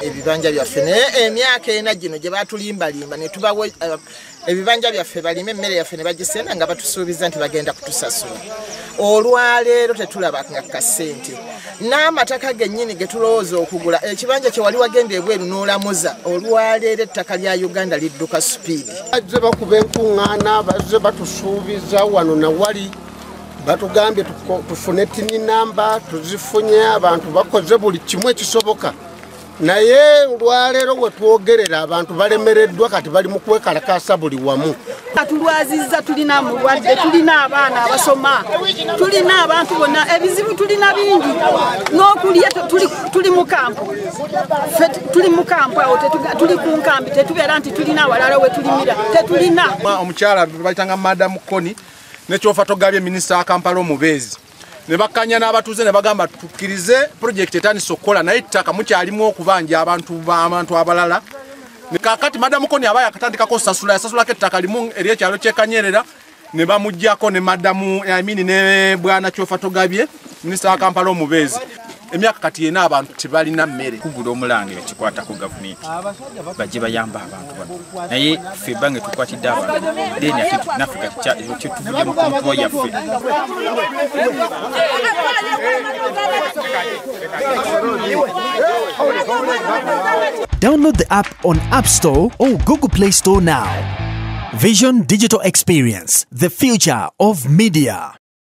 Ebibanja byaffe naye emyaka ena gino gye batulimbalimba ne tubawa ebibanja byaffe balime emmere yaffe ne bagisenda nga batusuubiza nti bagenda kutusasula. Olwaleero tetulaba nga kasente n'amataka gennyini ge tulowooza okugula ekibanja kye wali wagenda ebweru n'olamuza olwaleero ettaka lya Uganda lidduka supiidi. Bazze bakuba enkuŋŋaana, bazze batusuubiza wano na wali, batugambye tufune tini namba, tuzifunye, abantu bakoze buli kimu ekisoboka. Naye olwaleero we twogerera abantu balemereddwa kati bali mu kwekalakaasa buli wamu. Tulwazizza, tulina mulwadde, tulina abaana abasoma, tulina abantu bonna, ebizibu tulina bingi n'okulya tuli mu kampu. Ffe tuli mu kampu awo, tuli ku nkambi, tetubeera nti tulina awalala we tulimira, tetulina. Omukyala bayitanga Madam Koni ne Kyofatogabye minisita wa Kampala omubeezi ne bakkanya n'abatuuze ne bagamba tukkirize pulojekiti etandise okukola naye ettaka mukyalimu okubanja abantu abalala. Kaakati Madam Koni aba yakatandikako sasula, yasasulako ettaka limu ery'ekyalo ky'e Kanyerera ne bamuggyako ne Madamu Amini ne Bwana Kyofatogabye minisita wa Kampala omubeezi. Emyaka kati ena abantu tebalina mmere. Kugula omulangira ekikwata ku gavumenti bajje bayamba abantu bano, naye ffe ebbanga tukwatidde abantu then ate naffe kati kyetuvudde mu kontuwa yaffe. Download the app on App Store or Google Play Store now. Vision Digital Experience, the future of media.